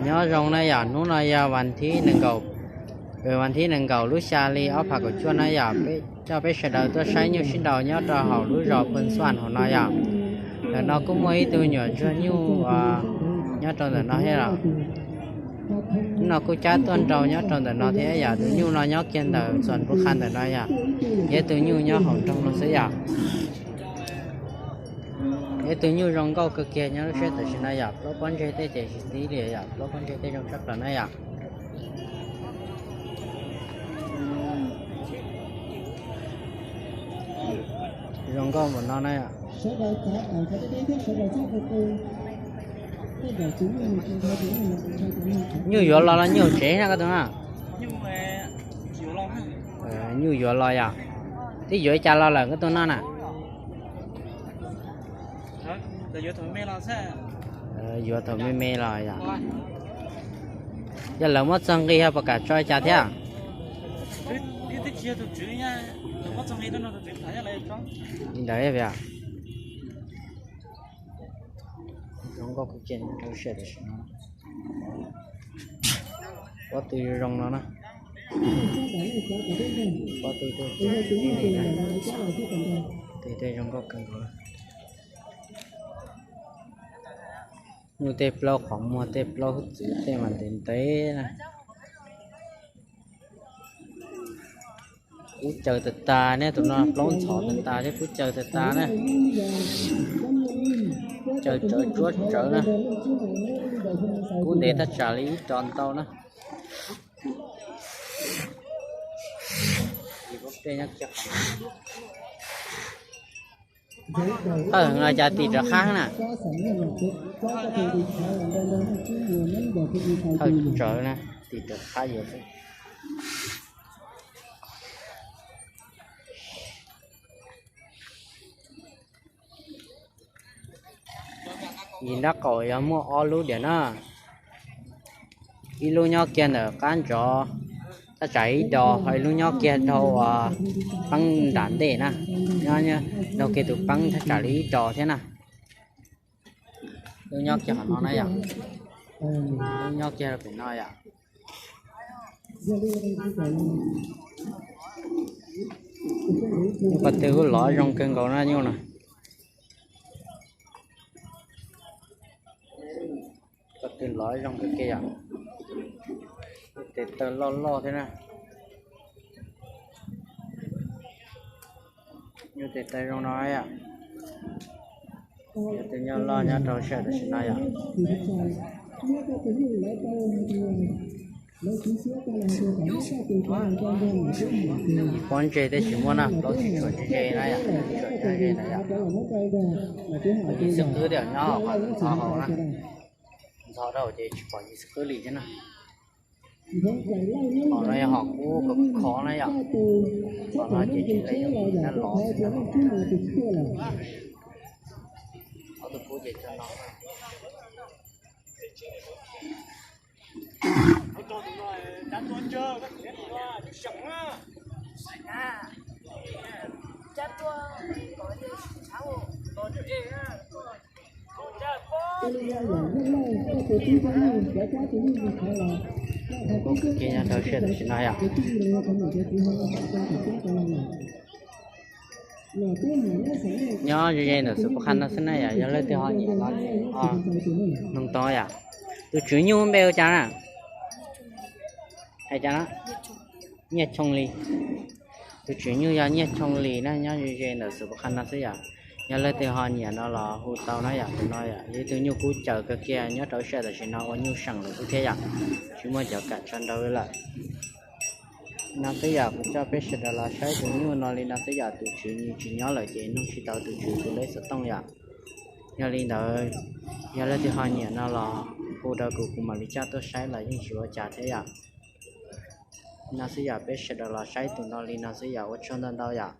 Nyob zoo na yom, hnub no yog vas thib nees nkaum, vas thib nees nkaum lub xya hli ob phav kaum cuaj na yom, peb coj peb sawv daws tuaj saib nyuj sib nraus nyob rau hauv lub zos Phoos Xuam hauv no yom. Ntawm no kuj muaj ib tug nyuam ntsuag nyuj nyob rau ntawm no thiab os. Hnub no kuj cab tuaj nrau nyob rau ntawm no thiab yom, tus nyuj no nyob kiag ntawm txuas npus qha ntawm no yom, ib tug nyuj nyob hauv nroog no xwb yom. Ib tug nyuj zoo nkauj kawg kiag nyob lub sij hawm tam sim no yom, plaub pob ntseg tej ces tsis tib li yom, plaub pob ntseg tej zoo tshaj plaws na yom. Zoo nkauj npaum no na yom. Nyuj yuav los los nyuj tsev na koj tus no? Nyuj yuav los yom. Twb yuav ua cas los lawm koj tus no na? Yuav thaum me me los yom. Yog lawv muab txog nqi ho puas kam tso li cas thiab? Li ntawd. Zoo nkauj kawg kiag rau sij hawm tam sim no. Pob tw zoo no na. Pob tw tej zoo nkauj kawg nkaus. Nyuj tej plaub qhov muag tej plaub hub txwv tej mas ntev ntev na. Kub caws tag tag ne, tus no plaub ntxhov tag tag thiab kub caws tag tag na. Caws tsawv tsuab tsawv na. Kub ntev thaj tsam li ib ros ntau na. Thawj heev los cas tim rov qab na? Thawj tsawv na, tim rov qab yuav xwb. Yim nrab qaum yog muaj ob lub diam na. Ib lub nyob kiag ntawm qab ntsov thaj tsam ib dos, ho ib lub nyob kiag dhau uas peeb nram ntej na, nyob dhau kiag tus peeb thaj tsam li ib dos thiab na. Lub nyob kiag qhov no na yom, lub nyob kiag rau pem no yom. Nyuj ko tw kuj lov zoo kawg nkaus na nyuj no. Ko tw lov zoo kawg kiag yom. Tes taw loj loj thiab na. Nyuj tes taw zoo no yom. Yog tus nyuj loj nyob rau sij hawm tam sim no yom. Pob ntseg tej tsis muaj na, plaub tsis tshua ze ze na yom, tsis tshua ze ze na yom. Yim xwb qwb tiam nyob qhov ntxhov hauv na. Ntxhov dhau ces tsis pom yim xwb qwb li thiab na. Hom no yog hom kub khov khov na yom. Hom no ces tsis le yog dab lov xwb na. Ob tug kub ces cov no. Kub kawg kiag nyob rau sij hawm tam sim no yom. Nyob ze ze ntawm xub pov qha no xwb na yom, yog leej twg ho nyiam no ces ho noog tau yom. Tus tswv nyuj npe hu cas na? Hais cas na? Nyiaj Choo Lis. Tus tswv nyuj yog Nyiaj Choo Lis na, nyob ze ze ntawm xub pov qha no xwb yom. Yog leej twg ho nyiam no los hu tau na yom, tus no yom, yog ib tug nyuj kub caws kawg kiag nyob rau sij hawm tam sim no ua nyuj seem lawm xwb thiab yom, tsis muaj cov kam tso nrau lawm. No xwb yom, kuv coj peb sawv daws los saib tus nyuj no li no xwb yom, tus tswv tsis nyob lawm ces nug tsis tau tus tswv tus lej xov tooj yom. Yog li ntawd, yog leej twg ho nyiam no los hu rau kuv, kuv mam li coj tuaj saib los yeej tsis ua cas thiab yom. No xwb yom, peb sawv daws los saib tus no li no xwb yom, ua tsaug ntau ntau yom.